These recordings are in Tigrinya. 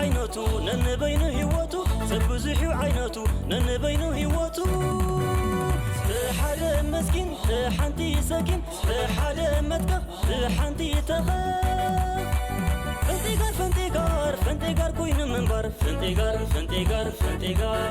ዓይነቱ ነንበይኑ ህይወቱ ሰብ ብዙሕ እዩ ዓይነቱ ነንበይኑ ህይወቱ ሓደ መስኪን ሓንቲ ሰኪን ሓደ መትከኽ ሓንቲ ተኸ ፈንጢጋር ፈንጢጋር ፈንጢጋር ኮይኑ ምንባር ፈንጢጋር ፈንጢጋር ፈንጢጋር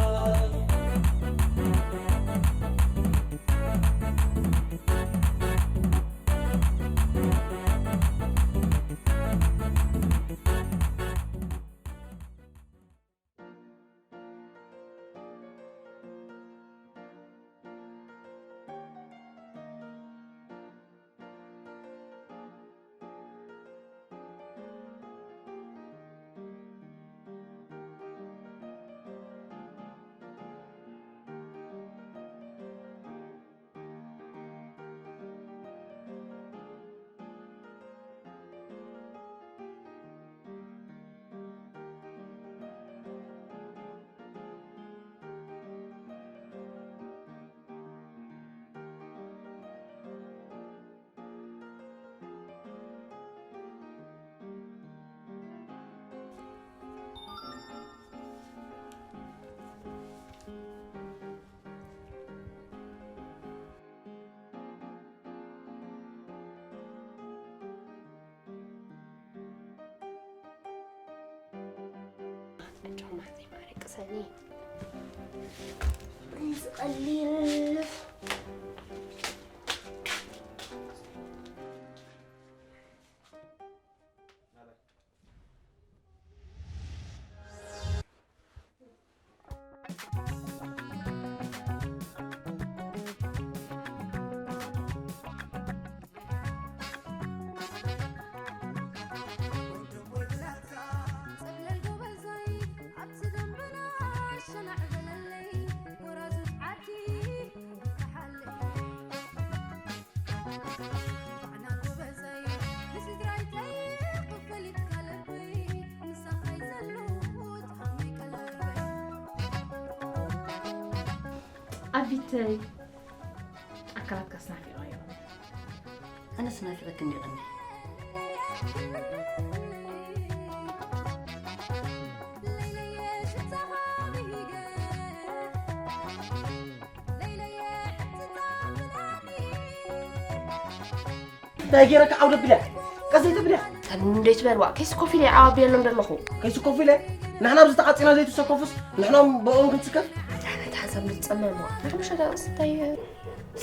ኣጆኻ ማዕዘይ ማዕረ ቅሰኒ። ዝቐሊል ኣቢተይ ኣካላትካ ስናፊቐዮ። ኣነስ ናፊቐኪ እንዲ ቀኒ። እንታይ ገይረካ ዓውደ ቢላ? ቀስ ዘይተብልያ? እንዴት በልዋ? ከይስ ኮፊ ኢለ ዓዋ ቢሎም ደለኹ። ከይስ ኮፊ ኢለ? ንሕና ኣብዚ ተዓጺና ዘይትሰከፉስ ንሕና ብኦም ክንስከፍ? እንታይ ዓይነት ሓሳብ ንጸመሞ? ንሕምሸ ዳርስ እንታይ?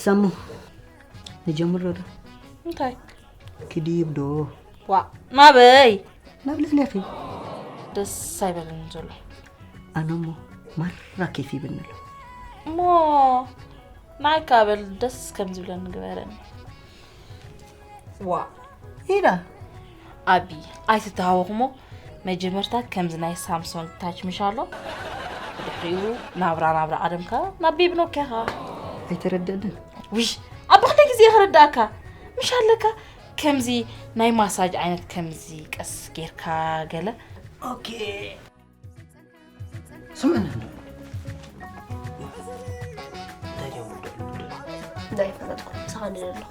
ሰሙ፣ ንጀምሮ ዶ? እንታይ? ክዲብ ዶ? ዋ፣ ናበይ? ናብ ልዕሌኺ። ደስ ኣይበለንን ዘሎ። ኣነ እሞ ማራ ኬፍ ይብኒ ኣሎ። እሞ ንዓይ ከኣ በል ደስ ከም ዝብለኒ ግበረኒ። ዋ፣ ኢዳ። ኣቢ፣ ኣይትተሃወኽ እሞ መጀመርታ ከምዚ ናይ ሳምሶን ታች ምሽ ኣሎ። ብድሕሪኡ ናብራ ናብራ ዓለምካ ናብ ቤቢ ኖኪያኻ። ኣይተረደንን። ውይ፣ ኣቢ ክንደይ ግዜ ክርዳእካ? ምሽ ኣለካ ከምዚ ናይ ማሳጅ ዓይነት ከምዚ ቀስ ጌርካ ገለ። ኦኬ። ስምዕኒ እንዶ። እንታይ ድዮም ዝብሉ? እንዳይፈለጥኩ ምሳኻ እንደ ዘለኹ።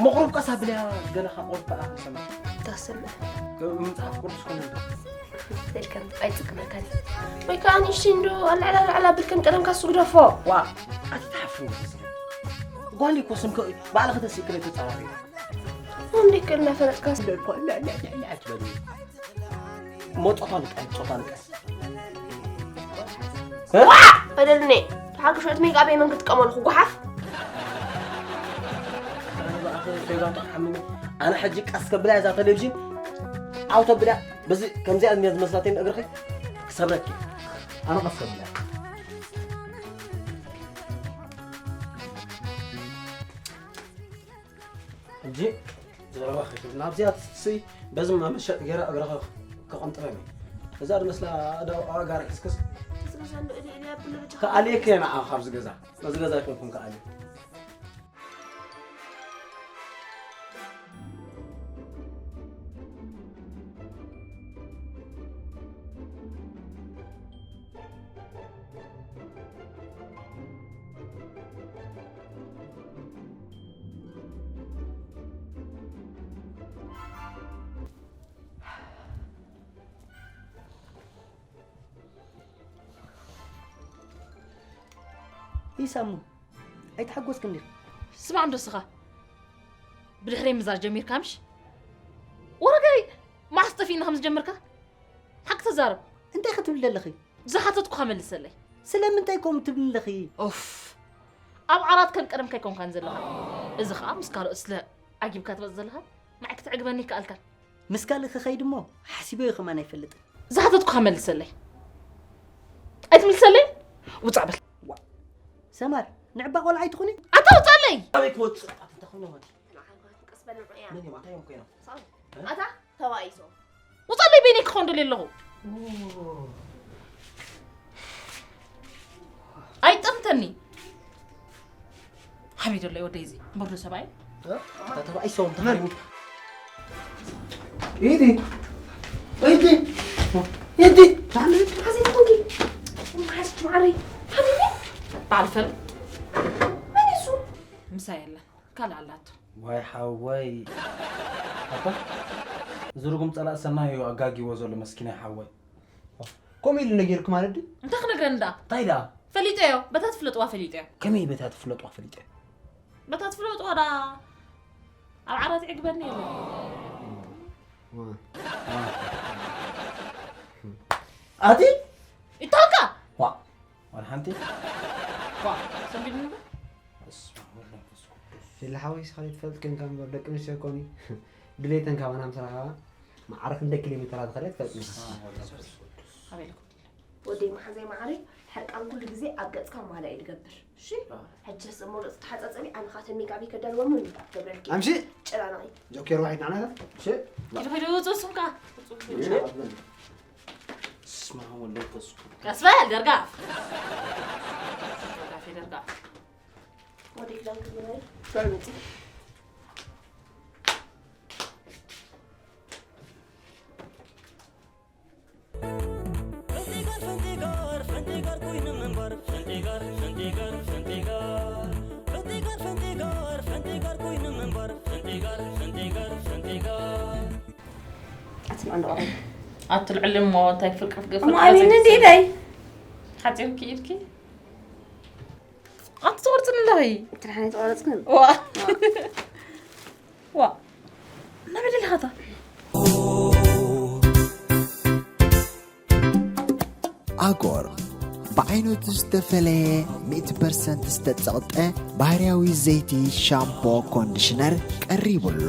መቑረብ ቀስ ኣብልያ ገለ ካብ ቁርብ ከኣ ክሰምዕ። ታሰምዕ። መጽሓፍ ቅዱስ ኮነ እንዶ። ኢልከም ኣይጽግመካን። ወይ ከኣ ንእሽተይ እንዶ ኣልዕላ ኣልዕላ ኣቢልከም ቀደምካ እሱ ግደፎ። ዋ፣ ኣቲ ትሓፍር ንፈስካ። ጓል እኮ ስምከ ባዕልኺ ተሲእክለ ተጻራሪ። እንዴ ከልና ፈለጥካ እንደ እኮ ለ ለ ለ ለ ኣትበሉ። ሞጾታ ልቀስ፣ ጾታ ልቀስ። በደልኔ፣ ተሓግሾ እቲ ሜጋቤ መን ክትጥቀመሉ ክጓሓፍ? ኣነ ሕጂ ቀስ ከብላ እዛ ቴሌቪዥን ዓው ተብላ፣ በዚ ከምዚኣ እያ ዝመስላትኒ እግርኺ ክሰብረኪ። ኣነ ቀስ ከብላ። ሕጂ ዘረባ ከይትብል ናብዚኣ ትስይ በዚ ማመሸጥ ገይራ እግርኻ ከቐንጥረኒ። እዛ ድመስላ ኣእዳው ኣእጋር ሒዝክስ። እዚ ገዛ እንዶ እልይ እልይ ኣብሎ በጃኻ። ከኣልየኪ እየ ንዓ ካብዚ ገዛ። በዚ ገዛ ኣይኮንኩን ከኣልየ። ይሳሙ፣ ኣይተሓጎስክን ዲኻ? ስማዕ እንዶ እስኻ፣ ብድሕረይ ምዛር ጀሚርካ ምሽ? ወረጋይ መዓስ ጠፊእና ከም ዝጀመርካ? ሓቂ ተዛረብ። እንታይ ክትብሊ ኣለኺ? ዝሓተትኩኻ መልሰለይ። ስለምንታይ ከምኡ ትብሊ ኣለኺ? ኡፍ፣ ኣብ ዓራት ከም ቀደምካ ኣይኮንካን ዘለኻ። እዚ ኸኣ ምስ ካልኦት ስለ ዓጊብካ ትመጽእ ዘለኻ፣ ንዓይ ክትዕግበኒ ይከኣልካን። ምስ ካልእ ክኸይድ እሞ ሓሲበዮ ከማን ኣይፈልጥን። ዝሓተትኩኻ መልሰለይ። ኣይትምልሰለይ? ውጻእ በል። ዋ፣ ሰማር፣ ንዕባ ቆልዓ ኣይትኹኒ? ኣታ ውጻለይ! ኣበይ ክወጽእ? ኣታ እንታይ ኮይኖም ኣቲ? ንዓኻ ክትንቀስ በል ንዑ እያ። መን እዮም? እንታይ እዮም ኮይኖም? ሳሚ፣ እ? ኣታ ተባኢሶም። ውጻለይ በይነይ ክኾን ደልየ ኣለኹ። ኦ። ኣይጠምተኒ። ሓቢደለይ ወደይ እዚ፣ እምበር ዶ ሰብኣይ? እ? ኣታ ተባኢሶም፣ እንታይ? ኢዲ፣ ኢዲ፣ ኢዲ። ሓዘን ኮንኪ። መዓስ ማዕረይ? ሓቢቢ? በዓል ፈል። መን እዩ እሱ? ምሳይ የለን። ካልእ ኣላቶ። ዋይ ሓወይ። ኣታ፣ እዚ ርጉም ጸላእ ሰናይ እዩ ኣጋጊዎ ዘሎ መስኪናይ ሓወይ። ከምኡ ኢሉ ነጊርክ ማለት ድዩ? እንታይ ክነግረኒ ደኣ? እንታይ ደኣ? ፈሊጠዮ። በታ ትፍለጥዋ ፈሊጠዮ። ከመይ በታ ትፍለጥዋ ፈሊጠዮ? በታ ትፍለጥዋ ደኣ ኣብ ዓራት ይዕግበኒ የለን። ዋ። ኣቲ? ይታወቃ! ዋ። ዋላ ሓንቲ? ዋ። ሰንቢድኒ እምበር? በስመ አብ ወወልድ ወመንፈስ ቅዱስ። ፊሊ ሓወይ፣ እስኻ ዘይትፈልጥ ኮንካ እምበር፣ ደቂ ኣንስትዮ እኮ ድሌተን ካባና ምስ ረኸባ፣ ማዕረ ክንደይ ኪሎ ሜተራት ዝኸደት ትፈልጥ። በስመ አብ ወወልድ ወመንፈስ ቅዱስ። ኣበይ ኣለኩም? ወደይ መሓዘይ ማዕረይ፣ ሕርቃን ኩሉ ግዜ ኣብ ገጽካ ማልያ እዩ ዝገብር። እሺ? ኣዎ። ሕጅስ እሞ ገጽ ተሓጻጸቢ፣ ኣነ ኻተኒ ጋቢ ከዳልወሙ እንዳ ገብረልኪ። ኣምሺ? ጭራናይ። ጆኬር ዋሒድ ንዓና። እሺ? ኪዱ ኪዱ ውጹ እሱም ከኣ። ውጹ፣ ውጹ። እሺ? በስመ አብ ወወልድ ወመንፈስ ቅዱስ። ቀስ በል፣ ደርጋፍ። ደርጋፍ፣ ደርጋፍ። ወደ ክዳን ክግበሪ። ዳይ መጽእ። ፈንቲጋር፣ ፈንቲጋር፣ ፈንቲጋር ኮይነ ምንባር። ፈንቲጋር፣ ፈንቲጋር፣ ፈንቲጋር። ፈንቲጋር፣ ፈንቲጋር፣ ፈንቲጋር ኮይነ ምንባር። ፈንቲጋር፣ ፈንቲጋር፣ ፈንቲጋር። ኣቲ ማን ደቐረ? ኣቲ ልዕሊ እሞ እንታይ ፍርቅርቅ እሞ ፍርቅርቅ ኣበይ ዘይትስእሊ? እንዴ ዳይ? ሓጺርኪ ኢድኪ? ኣቲ ትቆርጽኒ ኣለኺ። እቲ ደሓን ኣይተቆረጽክን? ዋ። ዋ። ዋ። እናበለ ኣለኻታ? ኣጎር ብዓይነቱ ዝተፈለየ ሚእቲ ፐርሰንት ዝተጸቕጠ ባህርያዊ ዘይቲ ሻምፖ ኮንዲሽነር ቀሪቡ ኣሎ።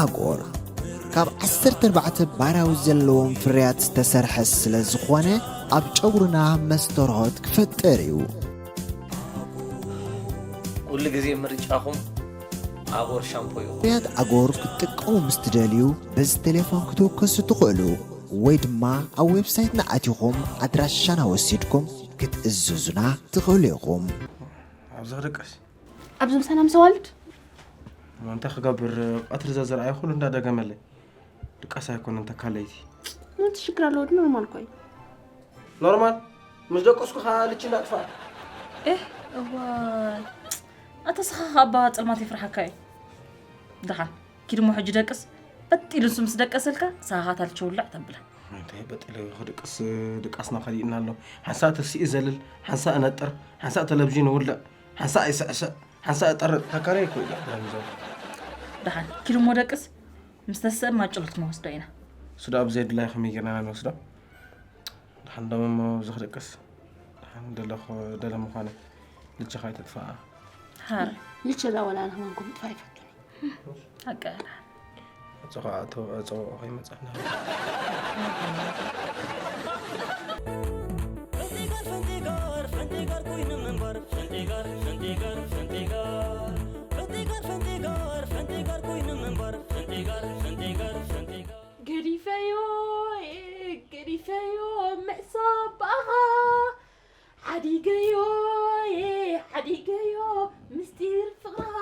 ኣጎር ካብ ዓሰርተ ኣርባዕተ ባህርያዊ ዘለዎም ፍርያት ዝተሰርሐ ስለ ዝኾነ ኣብ ጨጉርና መስተርሆት ክፈጥር እዩ። ኩሉ ግዜ ምርጫኹም ኣጎር ሻምፖ እዩ። ፍርያት ኣጎር ክትጥቀሙ ምስ ትደልዩ በዚ ቴሌፎን ክትውከሱ ትኽእሉ ወይ ድማ ኣብ ዌብሳይትና ኣቲኹም ኣድራሻና ወሲድኩም ክትእዝዙና ትኽእሉ ኢኹም። ኣብዚ ክድቅስ ኣብዚ ምሳና ምስ ኣዋልድ እንታይ ክገብር? ቀትሪ ዘዝረኣየ ኩሉ እንዳደገመለይ። ድቃስ ኣይኮነን ተካለይቲ። ምን ሽግር ኣለዎ? ኖርማል እኮ እዩ። ኖርማል? ምስ ደቀስኩ ኸዓ ልቺ እንዳጥፋ። ኤህ፣ እዋይ። ኣታ ስኻ ኸዓ ኣባ ጸልማት ይፍርሓካ እዩ። ደሓን፣ ኪድ እሞ ሕጂ ደቅስ። በጥ ኢሉ ንሱ ምስ ደቀሰልካ፣ ስኻ ኸዓ እታ ልቺ ውልዕ ተብላ። እንታይ በጥ ኢለ ክድቅስ፣ ድቃስና ከሊእና ኣሎ። ሓንሳእ ተሲኡ ይዘልል፣ ሓንሳእ እነጥር፣ ሓንሳእ ተለብዥን ይውልዕ፣ ሓንሳእ ይስዕስዕ፣ ሓንሳእ እጠርጥ። ተካረይ እኮ እዩ ደሓን ዘሎ። ደሓን፣ ኪድ እሞ ደቅስ። ምስ ተስእ ማጭሎት ክንወስዶ ኢና። እሱ ደኣ ብዘይ ድላይ ከመይ ጌርና ኢና ንወስዶ? ደሓን ደሞ እሞ ኣብዚ ክድቅስ። ደሓን ደለኹ፣ ደለ ምዃነ ልችኻ ኣይተጥፍኣ። ሓር። ልቸ ደኣ ወላ ንሕማንኩም ምጥፋእ ኣይፈቱን። ሓቂ እያ ደሓን። ዕጾ ኸዓ እቶ-፣ ዕጾ ከይመጽእ ንሕና። ፈንቲጋር፣ ፈንቲጋር፣ ፈንቲጋር ኮይኑ ምንባር። ፈንቲጋር፣ ፈንቲጋር፣ ፈንቲጋር። ፈንቲጋር፣ ፈንቲጋር፣ ፈንቲጋር ኮይኑ ምንባር። ፈንቲጋር፣ ፈንቲጋር፣ ፈንቲጋር። ገዲፈዮ፣ ገዲፈዮ ምሕሳብ ብኣኻ። ሓዲገዮ፣ ሓዲገዮ ምስጢር ፍቕርኻ።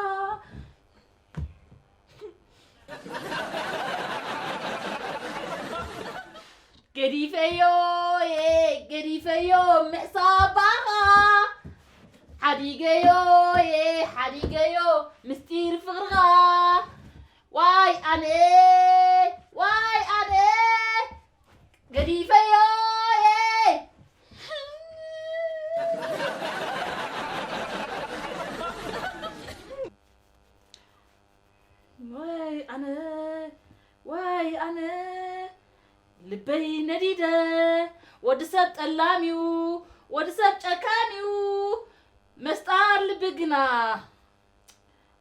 ገዲፈዮ፣ ገዲፈዮ ምሕሳብ ብኣኻ። ሓዲገዮ፣ ሓዲገዮ ምስጢር ፍቕርኻ። ዋይ ኣነ፣ ዋይ ኣነ፣ ገዲፈዮ፣ ነዲደ። ወዲ ሰብ ጠላም እዩ፣ ወዲ ሰብ ጨካን እዩ። መስጣር ልቢ ግና፣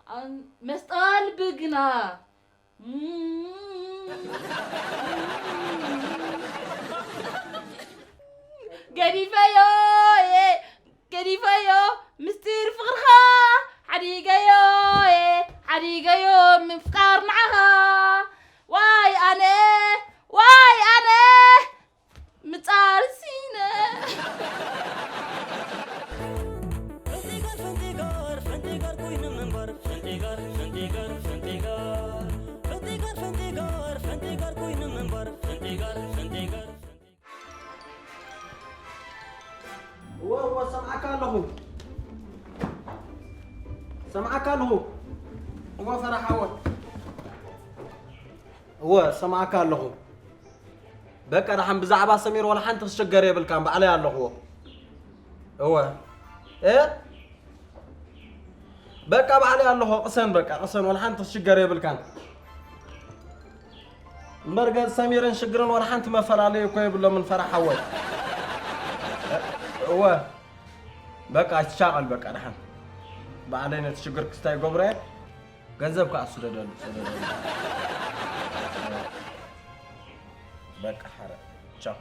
ኣን-፣ መስጣር ልቢ ግና። ገዲፈዮ እየ፣ ገዲፈዮ ምስጢር ፍቕርኻ፣ ሓዲገዮ እየ፣ ሓዲገዮ ምፍቃር ንዓኻ። ዋይ ኣነ፣ ዋይ ኣነ፣ ምጻር ሲነ። ፈንቲጋር፣ ፈንቲጋር፣ ፈንቲጋር ኮይኑ ምንባር። ፈንቲጋር፣ ፈንቲጋር፣ ፈንቲጋር። ፈንቲጋር፣ ፈንቲጋር፣ ፈንቲጋር ኮይኑ ምንባር። ፈንቲጋር፣ ፈንቲጋር፣ ፈንቲጋር። እወ፣ እወ፣ ሰምዓካ ኣለኹ። ሰምዓካ ኣለኹ። እወ፣ ፈራሕ ሓወይ። እወ፣ ሰምዓካ ኣለኹ። በቃ፣ ደሓን ብዛዕባ ሰሚር ዋላ ሓንቲ ክትሽገር የብልካን፣ ባዕለይ ኣለኹዎ። እወ። እ? በቃ፣ ባዕለይ ኣለኹ። ቅሰን፣ በቃ፣ ቅሰን፣ ዋላ ሓንቲ ክትሽገር የብልካን። እምበር፣ ገጽ ሰሚርን ሽግርን ዋላ ሓንቲ መፈላለዪ እኮ የብሎምን፣ ፈራሕ ሓወይ። እወ። በቃ፣ ኣይትሻቐል፣ በቃ፣ ደሓን። ባዕለይ ነቲ ሽግር ክስታይ ይገብሮ እየ። ገንዘብ ከኣ ስደደሉ፣ ስደደሉ። በቃ፣ ሓረ። ቻው።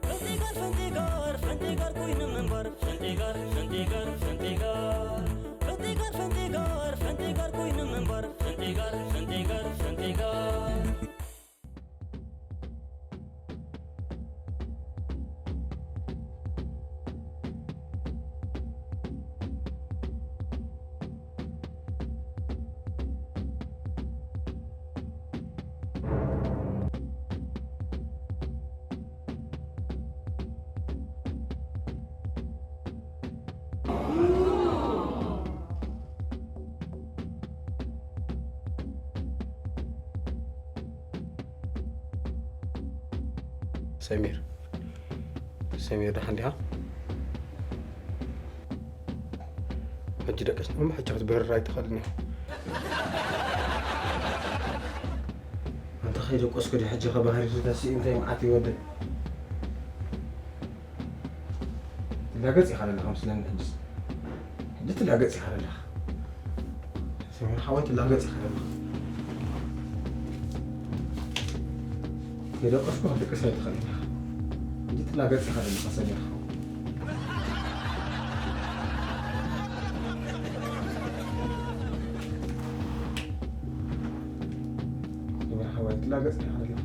ፈንቲጋር፣ ፈንቲጋር፣ ፈንቲጋር ኮይኑ ምንባር። ፈንቲጋር፣ ፈንቲጋር፣ ፈንቲጋር። ፈንቲጋር፣ ፈንቲጋር፣ ፈንቲጋር ኮይኑ ምንባር። ፈንቲጋር፣ ፈንቲጋር፣ ፈንቲጋር። ሰሚር፣ ሰሚር፣ ደሓን ዲኻ? ሕጂ ደቀስ፣ እሞ ሕጂ ክትበርር ኣይትኽእልን ኢኻ። ኣንታ ከይደቀስኩ ድየ ሕጂ ከባህሪ ተሲኡ እንታይ መዓት ይወደድ? ትላገጽ ኢኻ ዘለኻ መስለኒ ሕጂ። ሕጂ ትላገጽ ኢኻ ዘለኻ። ሰሚር ሓወይ ትላገጽ ኢኻ ዘለኻ። ከይደቀስኩ ክትድቅስ ኣይትኽእልን ኢኻ። ሕጂ ትላገጽ ኢኻ ዘለኻ ሰሚር ሓወይ። ሰሚር ሓወይ ትላገጽ ኢኻ ዘለኻ።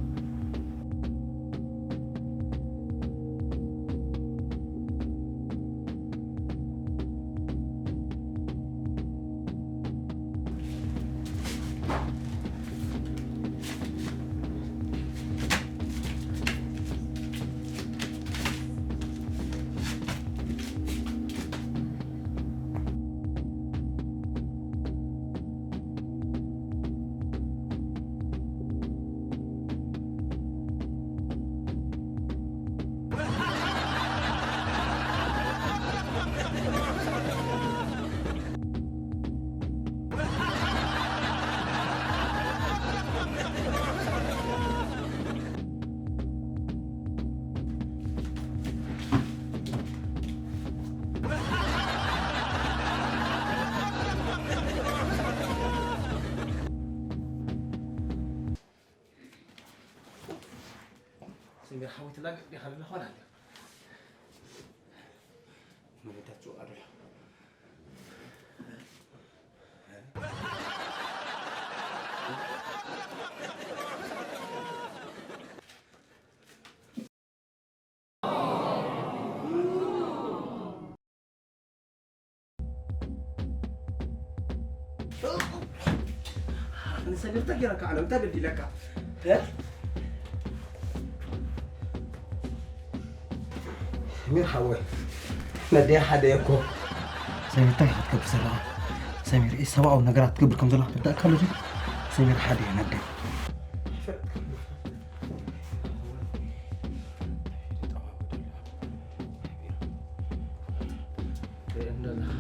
ሰሚር ሓወይ ትላገጽ ዲኻ ኣለኻ ወላ ኣለኻ? መረዳት ጽቡቕ ኣይደለኹ። ንሰሚር እንታይ ገይረካ ዓለም? እንታይ በዲለካ? እ? ሰሚር ሓወይ፣ ነደይ ሓደ እኮ። ሰሚር እንታይ ኢኻ ትገብር ዘለኻ? ሰሚር፣ ኢ-ሰብኣዊ ነገራት ትገብር ከም ዘለኻ ትርዳእካ ኣሎ ድዩ? ሰሚር ሓደ እዩ ነደይ። እንደለኻ።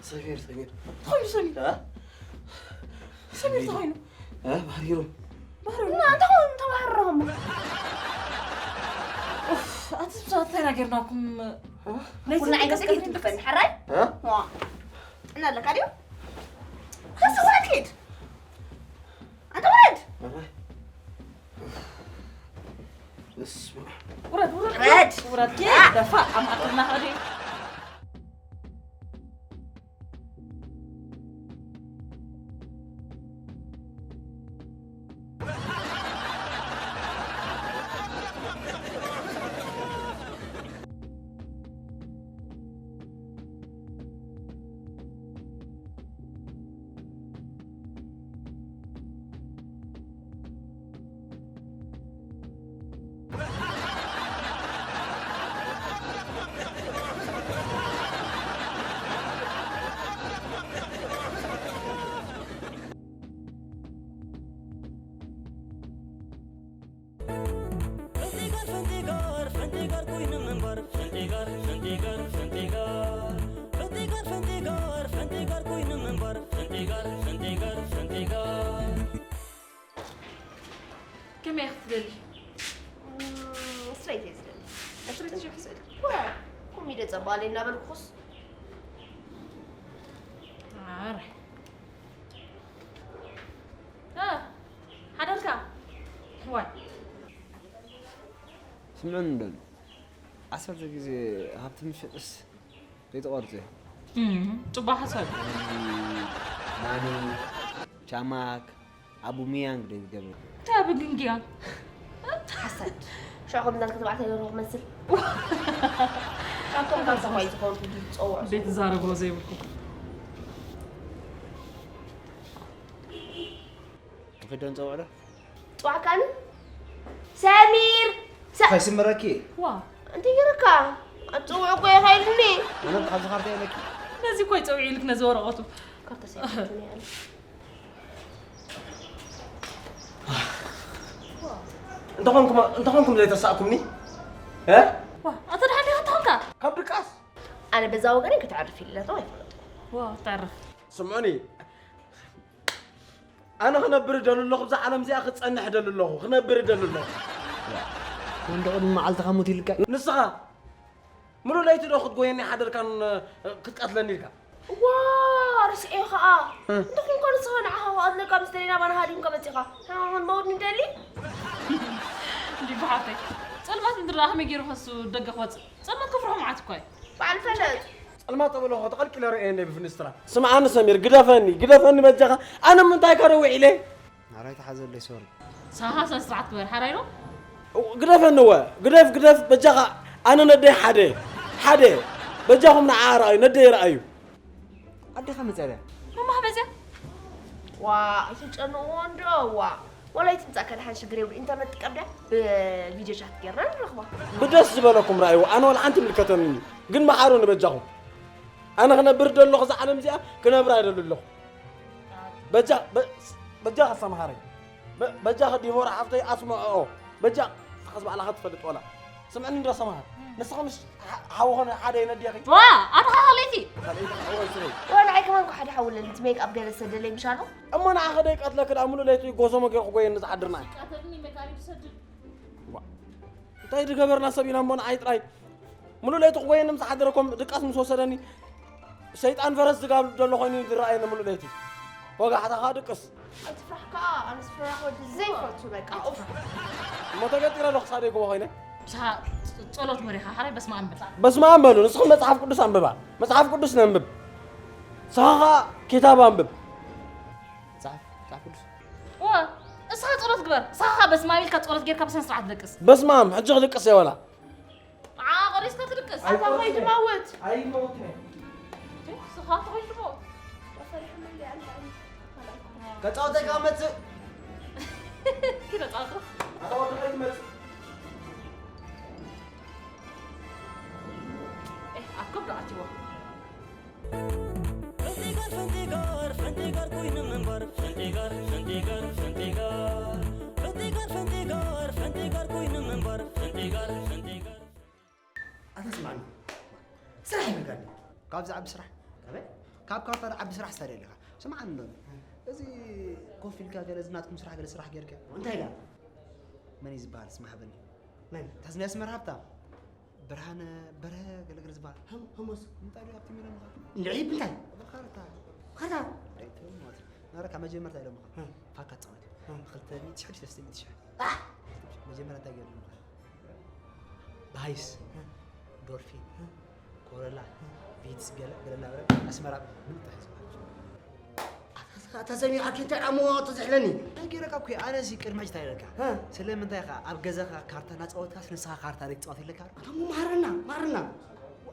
ሰሚር፣ ሰሚር። ተኾይኑ፣ ሰሚር። እ? ሰሚር ተኾይኑ። እ? ባህሪሩ። ባህሪሩ። እና እንታይ ኾይኑ ተባህርሮም? ኡፍ፣ ኣቲ ስብሳት እንታይ ናገርናኩም? እ? ነዚ ኩልና ዓይነት ክትከፍል ከይትንፈን፣ ሓራይ? እ? ዋ። ጥዕና ኣለካ ድዩ? ከስ ውረድ ኪድ። ኣንተ ውረድ። ኣረ። በስመ ኣብ። ውረድ፣ ውረድ። ውረድ። ውረድ ኪድ። እ? ደፋ፣ ኣብ ማእከልና ሃዲ። ፈንቲጋር፣ ፈንቲጋር፣ ፈንቲጋር ኮይኑ ምንባር። ፈንቲጋር፣ ፈንቲጋር፣ ፈንቲጋር። ፈንቲጋር፣ ፈንቲጋር፣ ፈንቲጋር ኮይኑ ምንባር። ፈንቲጋር፣ ፈንቲጋር፣ ፈንቲጋር። ከመይ ክትደሊ? እም፣ ስትሬት እየ ዝደሊ። ስትሬት እየ ዝደሊ። ዋ፣ ኮሚደ ጸባለይ እናበልኩስ። ኣረ። እ፣ ሓደርካ? ዋይ። ስምዑኒ እንደሉ። ዓሰርተ ግዜ ሃብቲ ምሸጥስ ዘይተቋርጽ እየ። እም፣ ጽቡቕ ሓሳብ። ናኒ፣ ቻማክ፣ ኣቡሚያንግ ደይ ዝገብር። እንታይ ኣቡጊንጊያንግ? ሓሳድ። ሽዑ ከም እንዳልክ ተባዕታይ ደርሆ ክመስል። ካብቶም ካብ ሰማይ ዝኾንኩ ዝጸውዑ። ቤት ዛረቦ ዘይብልኩ። ንኺዶ ንጸውዕ ዶ? ጽዋዕካኒ? ሰሚር! ሰ- ከይስምረኪ። ዋ። እንታይ ገይረካ? ኣትጽውዕ እኮ የኸይልኒ። ኣነ ካብዚ ካርታ የለኪ። ነዚ እኮ ይጸውዕ ኢልክ ነዚ ወረቐቱ። ካርታ ሰይፈትኒ ኣነ። እንተኾንኩም፣ እንተኾንኩም ዘይተሳእኩምኒ? እ? ዋ፣ ኣቶ ደሓን ዲኻ እንተኾንካ? ካብ ድቃስ? ኣነ በዛ ወገነይ ክትዕርፍ ኢለቶ ኣይፈለጥኩ። ዋ፣ ተዕርፍ። ስምዑኒ። ኣነ ክነብር ደሉ ኣለኹ፣ ብዛ ዓለም እዚኣ ክጸንሕ ደሉ ኣለኹ፣ ክነብር ደሉ ኣለኹ። ወንዶ ቅድሚ መዓልትኻ ሙት ኢልካ። ንስኻ ምሉእ ለይቲ ዶ ክትጎየኒ ሓደርካን፣ እ፣ ክትቀትለኒ ኢልካ? ዋ፣ ርስኤ ኸኣ። እ። እንተኾንካ ንስኻ ንዓኻ ክቐትለካ ምስ ደለና ባና ሃዲምካ መጺኻ። ንዓኻ ክንመውት ንደሊ? እንዲ ብሓፍተይ። ጸልማት እንድረኣ ከመይ ገይሩ ከሱ ደገ ክወጽእ? ጸልማት ከፍርሖ መዓት እኮ እዩ። በዓል ፈለጥ። ጸልማት ጠበሎ ኸ ተቐልቂለ ርእየ እንደ ብፍንስትራ። ስምዓኒ ሰሚር፣ ግደፈኒ፣ ግደፈኒ በጃኻ። ኣነ ምንታይ ከረውዕ ኢለ? ናራይ ተሓዘለይ፣ ሶሪ። ሳኻ ስነ ስርዓት ግበር፣ ሓራይ ዶ? ግደፈኒ እወ፣ ግደፍ፣ ግደፍ፣ በጃኻ። ኣነ ነደይ ሓደ፣ ሓደ። በጃኹም ንዓ ረኣዩ፣ ነደይ ረኣዩ። ኣዴኻ መጽያ ድያ? ማማ መጽያ? ዋ፣ ኣይትጨንቕዎ እንዶ፣ ዋ። ዋላ ኣይትምጻእ ከድሓን ሽግር የብሉ። ኢንተርነት ጥቀም ድያ? ብቪድዮ ቻት ጌርና ንረኽባ። ብደስ ዝበለኩም ረኣይዎ፣ ኣነ ዋላ ሓንቲ ይምልከተኒ እዩ። ግን መሓሩኒ በጃኹም። ኣነ ክነብር ደለኹ እዛ ዓለም እዚኣ ክነብራ ይደሊ ኣለኹ። በጃ-፣ በ-፣ በጃኻ ሰምሃረይ። በ-፣ በጃኻ ዲቦራ ሓፍተይ ኣስምዕኦ። በጃ-፣ ንስኻስ ባዕልኻ ትፈልጥ ዋላ። ስምዕኒ እንዶ ሰምሃር። ንስኻ ምስ ሓ- ሓው ኾነ ሓደ ይነድያኺ ዋ ኣድኻ ከለይቲ ካልኣይቲ ሓወይ ስበይ ዋ ንዓይ ከማን ኳ ሓደ ሓውለኒ እቲ ሜክኣፕ ገለ ሰደለይ ምሻሉ እሞ ንዓኸ ደይቀትለኪ ደኣ ሙሉእ ለይቲ ጎዞ መገርኩ ጎየኒ ዝሓድርና እዩ ቀተልኒ መካሪት ሰድል እንታይ ዝገበርና ሰብ ኢና እሞ ንዓይ ጥራይ ሙሉእ ለይቲ ክጎየኒ ምስ ሓደረኮም ድቃስ ምስ ወሰደኒ ሰይጣን ፈረስ ዝጋብር ዘሎ ኮይኑ ዝረኣየኒ ሙሉእ ለይቲ ወጋሕታ ከዓ ድቅስ ኣይትፍራሕ ከዓ ኣነስ ፍራሕ ወዲ ዘይፈቱ በቃ ኡፍ እሞ ተገጢረ ዶ ክሳደይ ጎቦ ኮይነ ብስኻ ጸሎት መሪኻ ሓራይ በስመ ኣብ በል በስመ ኣብ በሉ ንስኹም መፅሓፍ ቅዱስ ኣንብባ መፅሓፍ ቅዱስ ነንብብ ንስኻ ከዓ ኪታብ ኣንብብ መፅሓፍ መፅሓፍ ቅዱስ ዋ እስኻ ጸሎት ግበር እስኻ በስመ ኣብ ኢልካ ጸሎት ጌርካ ብስነ ስርዓት ደቅስ በስመ ኣብ ሕጂ ክድቅስ የወላ ንዓ ቆሪስካ ትድቅስ ኣታ ኸይድ መውት ኣይመውትን ስኻ ተኸይድ ሞ ከፃወተካ መፅእ ኪደ ጻልኩ ኣታ ወዲ ከይትመፅእ ኣብ ከብዶ ኣትዎ ፈንቲጋር ፈንቲጋር ፈንቲጋር ኮይኑ ምንባር ፈንቲጋር ፈንቲጋር ፈንቲጋር ፈንቲጋር ፈንቲጋር ፈንቲጋር ኮይኑ ምንባር ፈንቲጋር ፈንቲጋር ኣታ ስማዕኒ ስራሕ ይብልካ እንዲ ካብዚ ዓቢ ስራሕ ኣበይ ካብ ካርታ ዓቢ ስራሕ ስታዲ ኣለካ ስማዕኒ ዶ እዚ ኮፍ ኢልካ ገለ ዝናትኩም ስራሕ ገለ ስራሕ ጌርካ እንታይ ኢላ መን እዩ ዝበሃል ስማሕበኒ መን ታዝናያስ መርሃብታ ብርሃነ በርሀ ገለገለ ዝበሃል ህሞስ እንታይ ድዩ ኣብቲ ሚሊዮን ምዃን ልዒ እንታይ ካርታ ካርታ ናረካ መጀመርታ ኢሎምኻ ፋካ ትፃወት ብክልተ ሚእቲ ሽሕ ሰለስተ ሚእቲ ሽሕ መጀመርያ እንታይ ገይሩ ባይስ ዶልፊን ኮረላ ቪትስ ገለ ገለ እናበለ ኣስመራ ምልጥሕ ዝበሃል ኣታ ሰሚዓኪ እንታይ ኣሞ ትዝሕለኒ ናይ ገይረካ እኮ ኣነ ሲ ቅድሚ ሕጂ እንታይ ኢለካ ስለምንታይ ኢኻ ኣብ ገዛኻ ካርታ እናፃወትካስ ንስኻ ካርታ ዘይትፃወት ኢለካ ኣታ እሞ ማረና ማረና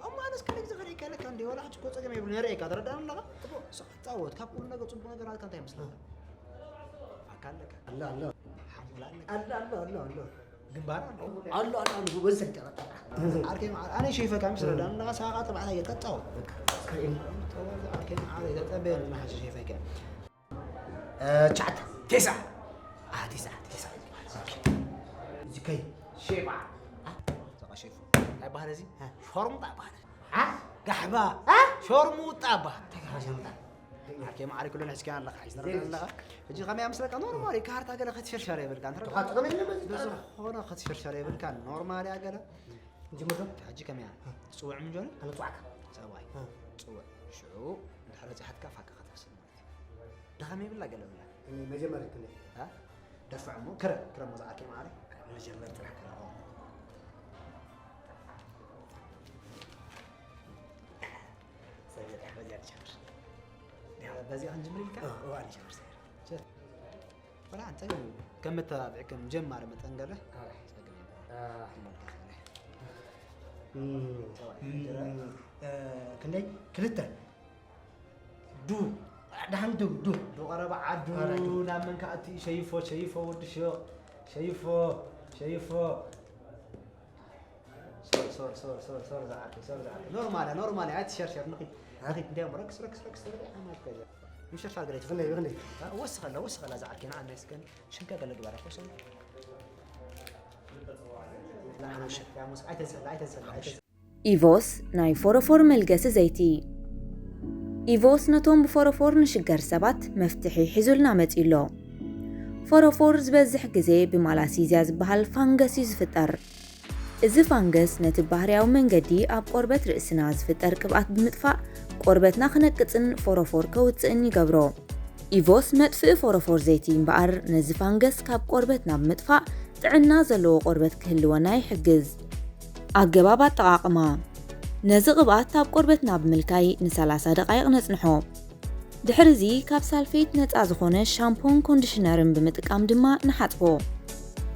ኣሞ ኣነስ ካልእ ግዜ ከርእየካ ኢለካ እንዲ ወላ ሕጂ እኮ ፀገም የብሉ ነርእየካ ትረዳእኒ ኣለኻ ፅቡቅ ንስኻ ትፃወት ካብ ኩሉ ነገር ፅቡቅ ነገር ኣልካ እንታይ ይመስለካ ፋካ ኣለካ ኣሎ ኣሎ ሓሙላ ኣለካ ኣሎ ኣሎ ኣሎ ኣሎ ግንባር ኣሎ ኣሎ ኣሎ ኣሎ ወዘተ ዓርከይ መዓር ኣነ ሸይፈካ ምስ ረዳእኒ ኣለኻ ሳቃ ተባዕታይ ጌርካ ትፃወት ዓርከይ መዓር ተፀበየኒ ንሓሸ ሸይፈካ ትሽዓተ ቴሳ ቴሳ ቴሳ ዝከይ ሼባ ተቐሸፉ እንታይ ባህል እዚ ሾርሙጣ ባህል ጋሕባ ሾርሙጣ ባህል ተጋሸምጣ ዓርከይ መዓሪ ኩሉ ንሕዝካ ኣለኻ ሕዝና ኣለኻ ሕጂ ከመይ ኣምስለካ ኖርማል ካርታ ገለ ክትሸርሸር የብልካ እንተ ዝኾነ ክትሸርሸር የብልካ ኖርማል እያ ገለ ንጅምር ሕጂ ከመይ ትፅውዕ ምንጆኒ ኣነ ፅዋዕካ ሰብኣይ ፅውዕ ሽዑ ድሕሪ በፂሓትካ ፋካ ከተፍስል ማለት እዩ ድኻም የብላ ገለ ብላ መጀመርያ ክንደይ ደፍዕ እሞ ክረ ክረ ሞ ዝዓርከይ መዓሪ መጀመር ጥራሕ ክረ በዚኣ ክንጅምር ኢልካ እዋ ንጀምር ሰይር ወላ እንታይ ከም መተባብዒ ከም ጀማሪ መጠን ገለ ክንደይ ክልተ ዱ ደሓን ዱ ዱ ዱ ቀረባ ዓዱ ናብ መን ከኣቲ ሸይፎ ሸይፎ ወዲ ሽቕ ሸይፎ ሸይፎ ሶር ሶር ሶር ሶር ሶር ዝዓርከይ ሶር ዝዓርከይ ኖርማል እያ ኖርማል እያ ኣይትሸርሸር ንኺድ ንኺድ እንታይ እሞ ረክስ ረክስ ረክስ ትብል እያ ኣማት ከዛ ምሸርሻር ገለ ይትኽእል ይብኒ ወስኸላ ወስኸላ ዝዓርከይ ንዓና ይስከን ሽንካ ገለ ግባር ኮሰን ኣይተንሰላ ኣይተንሰላ ኣይተንሰላ ኢቮስ ናይ ፎረፎር መልገሲ ዘይቲ። ኢቮስ ነቶም ብፎረፎር ንሽገር ሰባት መፍትሒ ሒዙልና መጺኡ ኣሎ። ፎረፎር ዝበዝሕ ግዜ ብማላሲዝያ ዝበሃል ፋንገስ እዩ ዝፍጠር። እዚ ፋንገስ ነቲ ባህርያዊ መንገዲ ኣብ ቆርበት ርእስና ዝፍጠር ቅብኣት ብምጥፋእ ቆርበትና ክነቅጽን ፎረፎር ከውጽእን ይገብሮ። ኢቮስ መጥፍኢ ፎረፎር ዘይቲ እምበኣር ነዚ ፋንገስ ካብ ቆርበትና ብምጥፋእ ጥዕና ዘለዎ ቆርበት ክህልወና ይሕግዝ። ኣገባብ ኣጠቓቕማ። ነዚ ቅብኣት ኣብ ቆርበትና ብምልካይ ንሰላሳ ደቓይቕ ነጽንሖ። ድሕርዚ ካብ ሳልፌት ነጻ ዝኾነ ሻምፖን ኮንዲሽነርን ብምጥቃም ድማ ንሓጽቦ።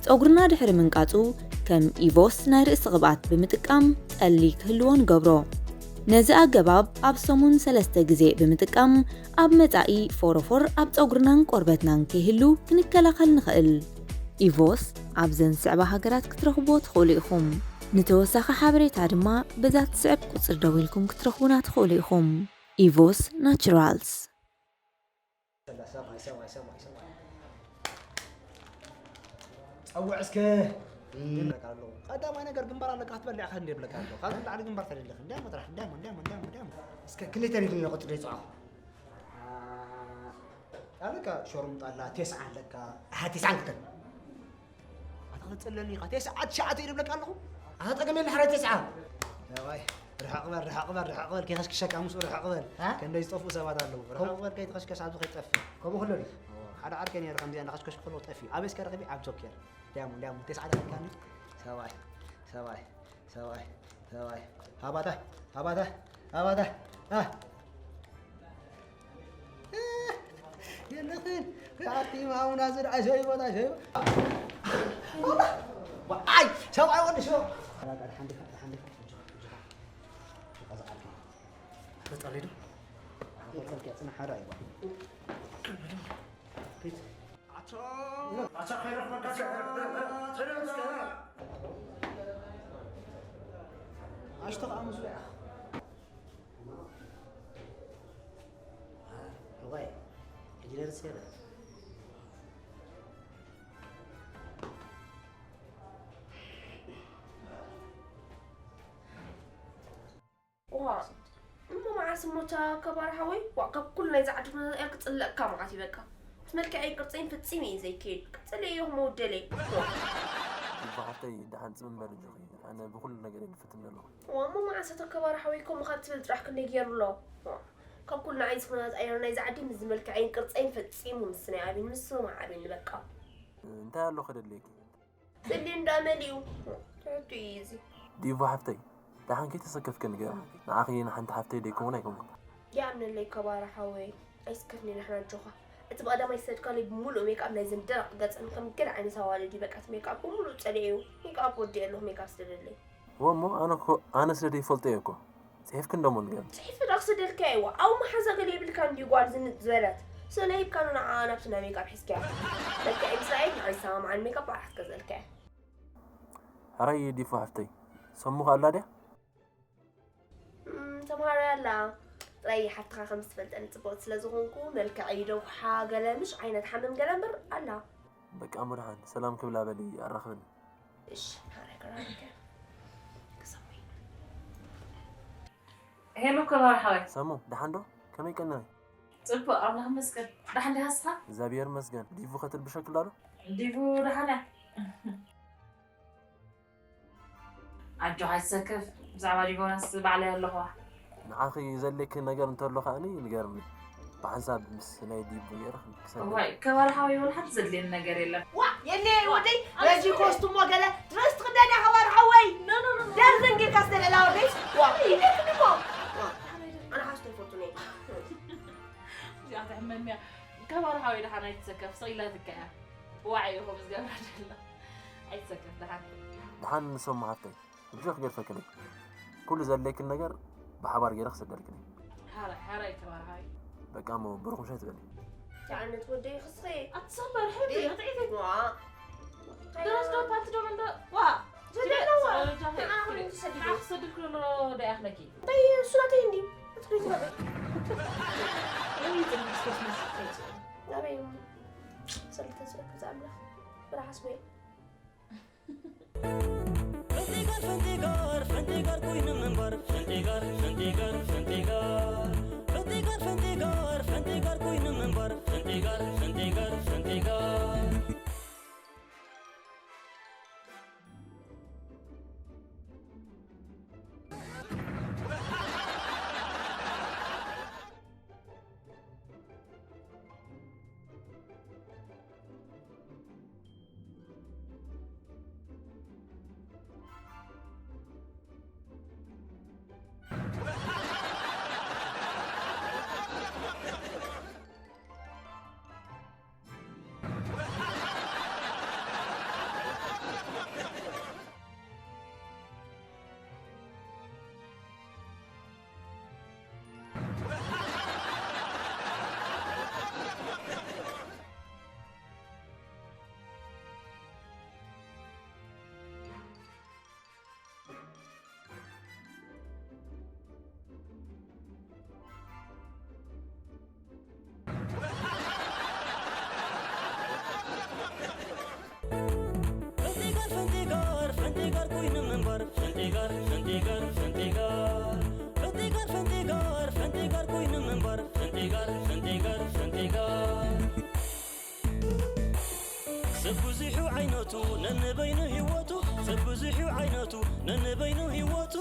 ጸጉርና ድሕሪ ምንቃጹ ከም ኢቮስ ናይ ርእሲ ቅብኣት ብምጥቃም ጠሊ ክህልዎ ንገብሮ። ነዚ ኣገባብ ኣብ ሰሙን ሰለስተ ግዜ ብምጥቃም ኣብ መጻኢ ፎሮፎር ኣብ ጸጉርናን ቆርበትናን ከይህሉ ክንከላኸል ንኽእል። ኢቮስ ኣብ ዘን ዝስዕባ ሃገራት ክትረኽብዎ ትኽእሉ ኢኹም። ንተወሳኺ ሓበሬታ ድማ በዛ ትስዕብ ቁጽሪ ደዊልኩም ክትረኽቡና ትኽእሉ ኢኹም። ኢቮስ ናቹራልስ። ሰብኣይ ሰብኣይ ሰብኣይ ሰብኣይ ጸውዕ እስከ ይብለካ ኣለኹ። ቀዳማይ ነገር ግንባር ኣለካ ክትበልዕ ኢኻ እንደ ይብለካ ኣለኹ። ካብዚ ንላዕሊ ግንባር ተደለኽ። እንዲያሞ ጥራሕ፣ እንዲያሞ፣ እንዲያሞ፣ እንዲያሞ፣ እንዲያሞ። እስከ ክንደይ ተሪፉ ንቆጽር ይጽዓኹ? ኣለካ ሸርሙጣ ኣላ፣ ቴስዓ ኣለካ። ኣሓ፣ ቴስዓን ክልተን። ኣታ ክትጽለኒ ኢኻ። ቴስዓ ትሽዓተ እዩ ዝብለካ ኣለኹ። ኣታ ጠገም የለ፣ ሓደ ቴስዓ። ሰብኣይ፣ ርሕቕ በል፣ ርሕቕ በል፣ ርሕቕ በል፣ ከይኸሽክሸካ ምስኡ ርሕቕ በል። እ? ክንደይ ዝጠፍኡ ሰባት ኣለዉ። ርሕቕ በል፣ ከይትኸሽከሽ ኣብዚ ከይትጠፍእ። ከምኡ ኩሉ ድዩ? ኦ፣ ሓደ ዓርከይ ነይሩ ከምዚኣ እንዳኸሽከሽኩ ከለኹ ጠፊኡ። ኣበይ እስከ ረኺበ? ኣብ ጆኬር። ዳያሞንድ፣ ዳያሞንድ፣ ቴስዓ ደቂቃ እንዲ። ሰብኣይ፣ ሰብኣይ፣ ሰብኣይ፣ ሰብኣይ። ሃባታ፣ ሃባታ፣ ሃባታ። አ። የለኽን። ከኣቲ ማሙና ዝድዓ ሸይቦታ ሸይቦ። ኣይ፣ ሰብኣይ ወዲ ሸይቦ። ሓንዲኻ፣ ሓንዲኻ። ተጻሊዱ። ተጻልኪ ጽና ሓደ ኣይዋ። ኣሽቶ ከዓ ምስሉ ኢኻ። እዋይ፣ ሕጂ ደርስ የለን። ዋ፣ እሞ መዓስ እሞ እታ ከባር ሓወይ? ዋ፣ ካብ ኩሉ ናይዛ ዓዲ ኩነታት እያ ክጽለእካ መዓት እዩ በቃ። እቲ መልክዐይን ቅርጸይን ፍጺም እየ ዘይከይድ። ክጽልእ እየ ክመውደለይ። ይባሓተይ ደሓን ጽምም በል ኣጆኺ። ኣነ ብኹሉ ነገር እየ ዝፍትን ዘለኹ። ዋ፣ እሞ መዓስ እታ ከባር ሓወይ ከምኡ ካብ ትብል ጥራሕ ክንደይ ገይሩ ኣሎ? ዋ፣ ካብ ኩሉ ንዓይ ዝኹነታት ኣየር ናይዛ ዓዲ ምስዚ መልክዐይን ቅርጸይን ፈጺሙ ምስናይ ኣብን ምስ ስሙ ኣብን በቃ። እንታይ ኣሎ ከደድልየኪ? ስሊ እንዳ መሊኡ ትሕቱ እዩ እዚ። ዲቮ ሓፍተይ፣ ደሓን ከይተሰከፍኪ ንገርኒ። ንዓኺ ንሓንቲ ሓፍተይ ደይከውን ኣይከውንን። ይኣምነለይ ከባራ ሓወይ፣ ኣይስከፍኒ ንሕና ኣጆኻ። እቲ ብቐዳማይ ዝሰድካለይ ብምሉእ ሜክኣፕ ናይዘን ደረቕ ገጸን ከም ገለ ዓይነት ኣዋልድ እዩ። በቃ እቲ ሜክኣፕ ብምሉእ ጸሊኤዮ። ሜክኣፕ ወዲኤ ኣለኹ ሜክኣፕ ስደደለይ። እወ እሞ ኣነ እኮ፣ ኣነ ስለ ዘይፈልጦ እየ እኮ። ጽሒፍኪ እንዶ እሞ ንገርኒ። ጽሒፈ ዶ ክሰደልካዮ? እዋ፣ ኣብኡ መሓዛ ገለ የብልካን ድዩ ጓል ዝንጥ ዝበለት? ስእለ ሂብካኒ ንዓኣ ናብቲ ናይ ሜክኣፕ ሒዝካያ። መልክዐይ ምስ ረኣየት ንዓይ ዝሰማምዓኒ ሜክኣፕ ባዕላ ክትገዝኣልካ እያ። ሕራይ ዲፎ ሓፍተይ፣ ሰሙ ከ ኣላ ድያ? እም፣ ተምሃራይ ኣላ። ጥራይ ሓፍትኻ ከም ዝትፈልጠኒ ጽብቕቲ ስለ ዝኾንኩ፣ መልክዐይ ደጉሓ ገለ ምሽ ዓይነት ሓመም ገለ እምበር ኣላ። በቃ እሞ ደሓን ሰላም ክብላ በሊ ኣራኽብኒ። እሺ፣ ሓራይ ክራሪከ። ክሰሙይ። ሄሎ፣ ከባር ሓወይ። ሰሙ፣ ደሓን ዶ? ከመይ ቀነመ? ጽቡቕ፣ ኣምላኽ ይመስገን። ደሓን ዲኻ ንስኻ? እግዚኣብሔር ይመስገን። ዲቡ ከትልብሸክላ ዶ? ዲቡ ደሓን እያ። ኣጆኻ ኣይትሰከፍ፣ ብዛዕባ ዲቦናስ ባዕለይ ኣለኹ። ንዓኺ ዘድልየኪ ነገር እንተሎ ከኣኒ ንገርኒ። ብሓንሳብ ምስ ናይ ዲቡ ገይረ ክሰግር። እዋይ፣ ከባር ሓወይ፣ ወላ ሓንቲ ዘድልየኒ ነገር የለን። ዋ፣ የለ፣ ወደይ፣ ረጂ ኮስቱሞ ገለ ድረስ ትኽደን እያ፣ ከባር ሓወይ። ኖ፣ ኖ፣ ኖ፣ ኖ። ደርዘን ጌርካ ዝተደላ ወደይ። ዋ፣ ይደክ ድሞ። ዋ፣ ኣነ ሓስቶ ይፈቱኒ። እዚኣ ትሕመኒ እያ። ከባር ሓወይ፣ ደሓን ኣይትሰከፍ፣ ስቕ ኢላትካ እያ። ዋዒ ኢኹም ዝገብራ ዘሎ። ኣይትሰከፍ፣ ደሓን። ደሓን ንሶም መሓፍተይ። ብጀክ ገድፈክለይ። ኩሉ ዘድልየክን ነገር ብሓባር ገይረ ክሰደልክን እየ። ሓራይ፣ ሓራይ፣ ተባራኻይ። በቃ እሞ ብሩኽ ምሸት በሊ። ተዓነት ወደይ ክስኸ። ኣትሰበር፣ ሕጂ፣ እ? ኣትዒቲ። ዋ። ድረስ ዶ ፓንት ዶ መንዶ? ዋ። ዘደለ ዋ። ጃ-፣ ጃ-፣ ንዓ ኹን ትሰዲዱ። ንዓ ክሰድልክ ዘሎ ዶ ያኽለኪ? እንታይ እሱ ናተይ እንዲ? ኣትሪት በበይ። ወይ ጽድቅ ስፖርት መስል ተይጽ። ናበይ? ሰልተ ስለ ክዛምላ። ብራሓስ ወይ። ፈንቲጋር፣ ፈንቲጋር፣ ፈንቲጋር ኮይኑ ምንባር። ፈንቲጋር፣ ፈንቲጋር፣ ፈንቲጋር። ፈንቲጋር፣ ፈንቲጋር፣ ፈንቲጋር ኮይኑ ምንባር። ፈንቲጋር፣ ፈንቲጋር፣ ፈንቲጋር። ዓይነቱ ነንበይኑ ህይወቱ ሰብ ብዙሕ እዩ ዓይነቱ ነንበይኑ ህይወቱ